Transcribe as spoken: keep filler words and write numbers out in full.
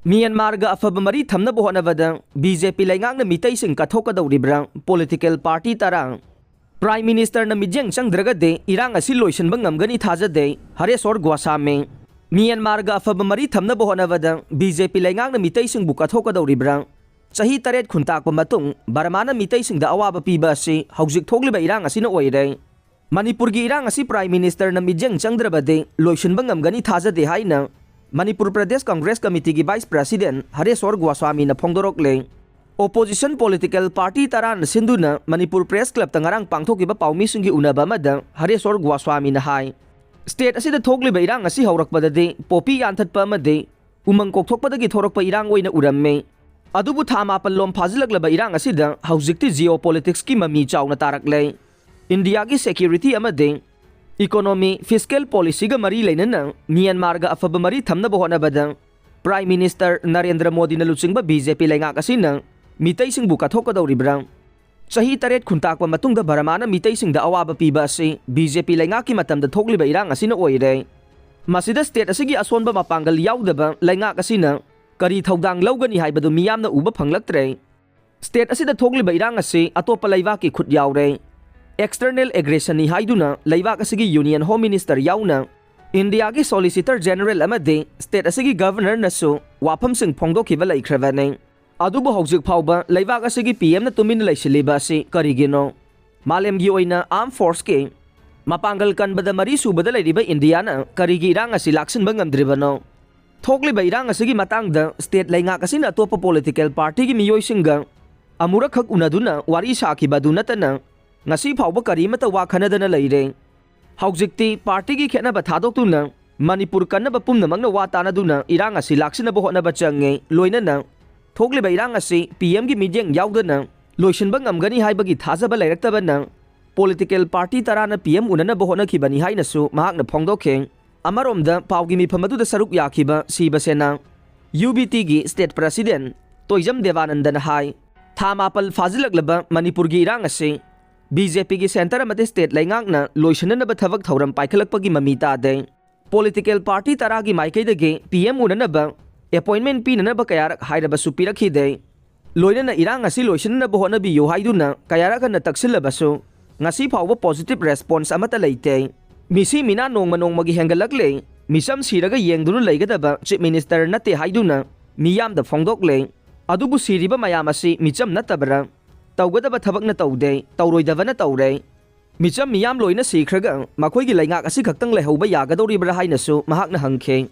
ꯃ꯭ꯌꯥꯟꯃꯥꯔꯒ ꯑꯐꯕ ꯃꯔꯤ ꯊꯝꯅꯕ ꯍꯣꯠꯅꯕꯗ ꯕꯤ ꯖꯦ ꯄꯤ ꯂꯩꯉꯥꯛꯅ ꯃꯤꯇꯩꯁꯤꯡ ꯀꯠꯊꯣꯛꯀꯗꯧꯔꯤꯕ꯭ꯔꯥ? ꯄꯣꯂꯤꯇꯤꯀꯦꯜ ꯄꯥꯔꯇꯤ ꯇꯔꯥ꯫ ꯄ꯭ꯔꯥꯏꯝ ꯃꯤꯅꯤꯁꯇꯔꯅ ꯃꯤꯠꯌꯦꯡ ꯆꯪꯗ꯭ꯔꯒꯗꯤ ꯏꯔꯥꯡ ꯑꯁꯤ ꯂꯣꯏꯁꯤꯟꯕ ꯉꯝꯒꯅꯤ ꯊꯥꯖꯗꯦ, ꯍꯔꯦꯁꯣꯔ ꯒꯣꯁ꯭ꯋꯥꯃꯤ꯫ ꯃ꯭ꯌꯥꯟꯃꯥꯔꯒ ꯑꯐꯕ ꯃꯔꯤ ꯊꯝꯅꯕ ꯍꯣꯠꯅꯕꯗ ꯕꯤ ꯖꯦ ꯄꯤ ꯂꯩꯉꯥꯛꯅ ꯃꯤꯇꯩꯁꯤꯡꯕꯨ ꯀꯠꯊꯣꯛꯀꯗꯧꯔꯤꯕ꯭ꯔꯥ? ꯆꯍꯤ ꯇꯔꯦꯠ ꯈꯨꯟꯇꯥꯛꯄ ꯃꯇꯨꯡ ꯕꯔꯃꯥꯅ ꯃꯤꯇꯩꯁꯤꯡꯗ ꯑꯋꯥꯕ ꯄꯤꯕ ꯑꯁꯤ ꯍꯧꯖꯤꯛ ꯊꯣꯛꯂꯤꯕ ꯏꯔꯥꯡ ꯑꯁꯤꯅ ꯑꯣꯏꯔꯦ꯫ ꯃꯅꯤꯄꯨꯔꯒꯤ ꯏꯔꯥꯡ ꯑꯁꯤ ꯄ꯭ꯔꯥꯏꯝ ꯃꯤꯅꯤꯁꯇꯔꯅ ꯃꯤꯠꯌꯦꯡ ꯆꯪꯗ꯭ꯔꯕꯗꯤ ꯂꯣꯏꯁꯤꯟꯕ ꯉꯝꯒꯅꯤ ꯊꯥꯖꯗꯦ ꯍꯥꯏꯅ ꯃꯅꯤꯄꯨꯔ ꯄ꯭ꯔꯗꯦꯁ ꯀꯪꯒ꯭ꯔꯦꯁ ꯀꯃꯤꯇꯤꯒꯤ ꯚꯥꯏꯁ ꯄ꯭ꯔꯁꯤꯗꯦꯟ ꯍꯔꯦꯁꯣꯔ ꯒꯣꯁ꯭ꯋꯥꯃꯤꯅ ꯐꯣꯡꯗꯣꯔꯛꯂꯦ꯫ ꯑꯣꯄꯣꯖꯤꯁꯟ ꯄꯣꯂꯤꯇꯤꯀꯦꯜ ꯄꯥꯔꯇꯤ ꯇꯔꯥꯅ ꯁꯤꯟꯗꯨꯅ ꯃꯅꯤꯄꯨꯔ ꯄ꯭ꯔꯦꯁ ꯀ꯭ꯂꯕꯇ ꯉꯔꯥꯡ ꯄꯥꯡꯊꯣꯛꯈꯤꯕ ꯄꯥꯎꯃꯤꯁꯤꯡꯒꯤ ꯎꯅꯕ ꯑꯃꯗ ꯍꯔꯦꯁꯣꯔ ꯒꯣꯁ꯭ꯋꯥꯃꯤꯅ ꯍꯥꯏ, ꯁ꯭ꯇꯦꯠ ꯑꯁꯤꯗ ꯊꯣꯛꯂꯤꯕ ꯏꯔꯥꯡ ꯑꯁꯤ ꯍꯧꯔꯛꯄꯗꯗꯤ ꯄꯣꯄꯤ ꯌꯥꯟꯊꯠꯄ ꯑꯃꯗꯤ ꯎꯃꯪ ꯀꯣꯛꯊꯣꯛꯄꯗꯒꯤ ꯊꯣꯔꯛꯄ ꯏꯔꯥꯡ ꯑꯣꯏꯅ ꯎꯔꯝꯃꯤ꯫ ꯑꯗꯨꯕꯨ ꯊꯥ ꯃꯥꯄꯜ ꯂꯣꯝ ꯐꯥꯖꯤꯜꯂꯛꯂꯕ ꯏꯔꯥꯡ ꯑꯁꯤꯗ ꯍꯧꯖꯤꯛꯇꯤ ꯖꯤꯑꯣ ꯄꯣꯂꯤꯇꯤꯛꯁꯀꯤ ꯃꯃꯤ ꯆꯥꯎꯅ ꯇꯥꯔꯛꯂꯦ꯫ ꯏꯟꯗꯤꯌꯥꯒꯤ ꯁꯦꯀ꯭ꯌꯨꯔꯤꯇꯤ ꯑꯃꯗꯤ ꯏꯀꯣꯅꯣꯃꯤ, ꯐꯤꯁꯀꯦꯜ ꯄꯣꯂꯤꯁꯤꯒ ꯃꯔꯤ ꯂꯩꯅꯅ ꯃ꯭ꯌꯥꯟꯃꯥꯔꯒ ꯑꯐꯕ ꯃꯔꯤ ꯊꯝꯅꯕ ꯍꯣꯠꯅꯕꯗ ꯄ꯭ꯔꯥꯏꯝ ꯃꯤꯅꯤꯁꯇꯔ ꯅꯔꯦꯟꯗ꯭ꯔ ꯃꯣꯗꯤꯅ ꯂꯨꯆꯤꯡꯕ ꯕꯤ ꯖꯦ ꯄꯤ ꯂꯩꯉꯥꯛ ꯑꯁꯤꯅ ꯃꯤꯇꯩꯁꯤꯡꯕꯨ ꯀꯠꯊꯣꯛꯀꯗꯧꯔꯤꯕ꯭ꯔꯥ? ꯆꯍꯤ ꯇꯔꯦꯠ ꯈꯨꯟꯇꯥꯛꯄ ꯃꯇꯨꯡꯗ ꯕꯔꯃꯥꯅ ꯃꯤꯇꯩꯁꯤꯡꯗ ꯑꯋꯥꯕ ꯄꯤꯕ ꯑꯁꯤ ꯕꯤ ꯖꯦ ꯄꯤ ꯂꯩꯉꯥꯛꯀꯤ ꯃꯇꯝꯗ ꯊꯣꯛꯂꯤꯕ ꯏꯔꯥꯡ ꯑꯁꯤꯅ ꯑꯣꯏꯔꯦ꯫ ꯃꯁꯤꯗ ꯁ꯭ꯇꯦꯠ ꯑꯁꯤꯒꯤ ꯑꯁꯣꯟꯕ ꯃꯄꯥꯡꯒꯜ ꯌꯥꯎꯗꯕ ꯂꯩꯉꯥꯛ ꯑꯁꯤꯅ ꯀꯔꯤ ꯊꯧꯗꯥꯡ ꯂꯧꯒꯅꯤ ꯍꯥꯏꯕꯗꯨ ꯃꯤꯌꯥꯝꯅ ꯎꯕ ꯐꯪꯂꯛꯇ꯭ꯔꯦ꯫ ꯁ꯭ꯇꯦꯠ ꯑꯁꯤꯗ ꯊꯣꯛꯂꯤꯕ ꯏꯔꯥꯡ ꯑꯁꯤ ꯑꯇꯣꯞꯄ ꯂꯩꯕꯥꯛꯀꯤ ꯈꯨꯠ ꯌꯥꯎꯔꯦ꯫ ꯑꯦꯛꯁꯇꯔꯅꯦꯜ ꯑꯦꯒ꯭ꯔꯦꯁꯟꯅꯤ ꯍꯥꯏꯗꯨꯅ ꯂꯩꯕꯥꯛ ꯑꯁꯤꯒꯤ ꯌꯨꯅꯤꯌꯟ ꯍꯣꯝ ꯃꯤꯅꯤꯁꯇꯔ ꯌꯥꯎꯅ ꯏꯟꯗꯤꯌꯥꯒꯤ ꯁꯣꯂꯤꯁꯤꯇꯔ ꯖꯦꯅꯔꯦꯜ ꯑꯃꯗꯤ ꯁ꯭ꯇꯦꯠ ꯑꯁꯤꯒꯤ ꯒꯚꯔꯅꯔꯅꯁꯨ ꯋꯥꯐꯝꯁꯤꯡ ꯐꯣꯡꯗꯣꯛꯈꯤꯕ ꯂꯩꯈ꯭ꯔꯕꯅꯤ꯫ ꯑꯗꯨꯕꯨ ꯍꯧꯖꯤꯛ ꯐꯥꯎꯕ ꯂꯩꯕꯥꯛ ꯑꯁꯤꯒꯤ ꯄꯤ ꯑꯦꯝꯅ ꯇꯨꯃꯤꯟꯅ ꯂꯩꯁꯤꯜꯂꯤꯕ ꯑꯁꯤ ꯀꯔꯤꯒꯤꯅꯣ? ꯃꯥꯂꯦꯝꯒꯤ ꯑꯣꯏꯅ ꯑꯥꯔꯝ ꯐꯣꯔꯁꯀꯤ ꯃꯄꯥꯡꯒꯜ ꯀꯟꯕꯗ ꯃꯔꯤ ꯁꯨꯕꯗ ꯂꯩꯔꯤꯕ ꯏꯟꯗꯤꯌꯥꯅ ꯀꯔꯤꯒꯤ ꯏꯔꯥꯡ ꯑꯁꯤ ꯂꯥꯛꯁꯤꯟꯕ ꯉꯝꯗ꯭ꯔꯤꯕꯅꯣ? ꯊꯣꯛꯂꯤꯕ ꯏꯔꯥꯡ ꯑꯁꯤꯒꯤ ꯃꯇꯥꯡꯗ ꯁ꯭ꯇꯦꯠ ꯂꯩꯉꯥꯛ ꯑꯁꯤꯅ ꯑꯇꯣꯞꯄ ꯄꯣꯂꯤꯇꯤꯀꯦꯜ ꯄꯥꯔꯇꯤꯒꯤ ꯃꯤꯑꯣꯏꯁꯤꯡꯒ ꯑꯃꯨꯔꯛꯈꯛ ꯎꯅꯗꯨꯅ ꯋꯥꯔꯤ ꯁꯥꯈꯤꯕ ꯑꯗꯨ ꯅꯠꯇꯅ ꯉꯁꯤ ꯐꯥꯎꯕ ꯀꯔꯤꯃꯠꯇ ꯋꯥ ꯈꯟꯅꯗꯅ ꯂꯩꯔꯦ꯫ ꯍꯧꯖꯤꯛꯇꯤ ꯄꯥꯔꯇꯤꯒꯤ ꯈꯦꯠꯅꯕ ꯊꯥꯗꯣꯛꯇꯨꯅ ꯃꯅꯤꯄꯨꯔ ꯀꯟꯅꯕ ꯄꯨꯝꯅꯃꯛꯅ ꯋꯥ ꯇꯥꯅꯗꯨꯅ ꯏꯔꯥꯡ ꯑꯁꯤ ꯂꯥꯛꯁꯤꯟꯅꯕ ꯍꯣꯠꯅꯕ ꯆꯪꯉꯦ꯫ ꯂꯣꯏꯅꯅ ꯊꯣꯛꯂꯤꯕ ꯏꯔꯥꯡ ꯑꯁꯤ ꯄꯤ ꯑꯦꯝꯒꯤ ꯃꯤꯠꯌꯦꯡ ꯌꯥꯎꯗꯅ ꯂꯣꯏꯁꯤꯟꯕ ꯉꯝꯒꯅꯤ ꯍꯥꯏꯕꯒꯤ ꯊꯥꯖꯕ ꯂꯩꯔꯛꯇꯕꯅ ꯄꯣꯂꯤꯇꯤꯀꯦꯜ ꯄꯥꯔꯇꯤ ꯇꯔꯥꯅ ꯄꯤ ꯑꯦꯝ ꯎꯅꯅꯕ ꯍꯣꯠꯅꯈꯤꯕꯅꯤ ꯍꯥꯏꯅꯁꯨ ꯃꯍꯥꯛꯅ ꯐꯣꯡꯗꯣꯛꯈꯤ꯫ ꯑꯃꯔꯣꯝꯗ ꯄꯥꯎꯒꯤ ꯃꯤꯐꯝ ꯑꯗꯨꯗ ꯁꯔꯨꯛ ꯌꯥꯈꯤꯕ ꯁꯤꯕ ꯁꯦꯅꯥ, ꯌꯨ ꯕꯤ ꯇꯤꯒꯤ ꯁ꯭ꯇꯦꯠ ꯄ꯭ꯔꯁꯤꯗꯦꯟ ꯇꯣꯏꯖꯝ ꯗꯦꯕꯥꯅꯟꯗꯅ ꯍꯥꯏ, ꯊꯥ ꯃꯥꯄꯜ ꯐꯥꯖꯤꯜꯂꯛꯂꯕ ꯃꯅꯤꯄꯨꯔꯒꯤ ꯏꯔꯥꯡ ꯑꯁꯤ ꯕꯤ ꯖꯦ ꯄꯤꯒꯤ ꯁꯦꯟꯇꯔ ꯑꯃꯗꯤ ꯁ꯭ꯇꯦꯠ ꯂꯩꯉꯥꯛꯅ ꯂꯣꯏꯁꯤꯟꯅꯅꯕ ꯊꯕꯛ ꯊꯧꯔꯝ ꯄꯥꯏꯈꯠꯂꯛꯄꯒꯤ ꯃꯃꯤ ꯇꯥꯗꯦ꯫ ꯄꯣꯂꯤꯇꯤꯀꯦꯜ ꯄꯥꯔꯇꯤ ꯇꯔꯥꯒꯤ ꯃꯥꯏꯀꯩꯗꯒꯤ ꯄꯤ ꯑꯦꯝ ꯎꯅꯅꯕ ꯑꯦꯄꯣꯏꯟꯃꯦꯟ ꯄꯤꯅꯅꯕ ꯀꯌꯥꯔꯛ ꯍꯥꯏꯔꯕꯁꯨ ꯄꯤꯔꯛꯈꯤꯗꯦ꯫ ꯂꯣꯏꯅꯅ ꯏꯔꯥꯡ ꯑꯁꯤ ꯂꯣꯏꯁꯤꯟꯅꯕ ꯍꯣꯠꯅꯕꯤꯌꯨ ꯍꯥꯏꯗꯨꯅ ꯀꯌꯥꯔꯛ ꯍꯟꯅ ꯇꯛꯁꯤꯜꯂꯕꯁꯨ ꯉꯁꯤ ꯐꯥꯎꯕ ꯄꯣꯖꯤꯇꯤꯚ ꯔꯦꯁꯄꯣꯟꯁ ꯑꯃꯠꯇ ꯂꯩꯇꯦ꯫ ꯃꯤꯁꯤ ꯃꯤꯅꯥ ꯅꯣꯡꯃ ꯅꯣꯡꯃꯒꯤ ꯍꯦꯟꯒꯠꯂꯛꯂꯦ꯫ ꯃꯤꯆꯝ ꯁꯤꯔꯒ ꯌꯦꯡꯗꯨꯅ ꯂꯩꯒꯗꯕ ꯆꯤꯐ ꯃꯤꯅꯤꯁꯇꯔ ꯅꯠꯇꯦ ꯍꯥꯏꯗꯨꯅ ꯃꯤꯌꯥꯝꯗ ꯐꯣꯡꯗꯣꯛꯂꯦ꯫ ꯑꯗꯨꯕꯨ ꯁꯤꯔꯤꯕ ꯃꯌꯥꯝ ꯑꯁꯤ ꯃꯤꯆꯝ ꯅꯠꯇꯕ꯭ꯔꯥ? ꯇꯧꯒꯗꯕ ꯊꯕꯛꯅ ꯇꯧꯗꯦ, ꯇꯧꯔꯣꯏꯗꯕꯅ ꯇꯧꯔꯦ꯫ ꯃꯤꯆꯝ ꯃꯤꯌꯥꯝ ꯂꯣꯏꯅ ꯁꯤꯈ꯭ꯔꯒ ꯃꯈꯣꯏꯒꯤ ꯂꯩꯉꯥꯛ ꯑꯁꯤ ꯈꯛꯇꯪ ꯂꯩꯍꯧꯕ ꯌꯥꯒꯗꯧꯔꯤꯕ꯭ꯔꯥ ꯍꯥꯏꯅꯁꯨ ꯃꯍꯥꯛꯅ ꯍꯪꯈꯤ꯫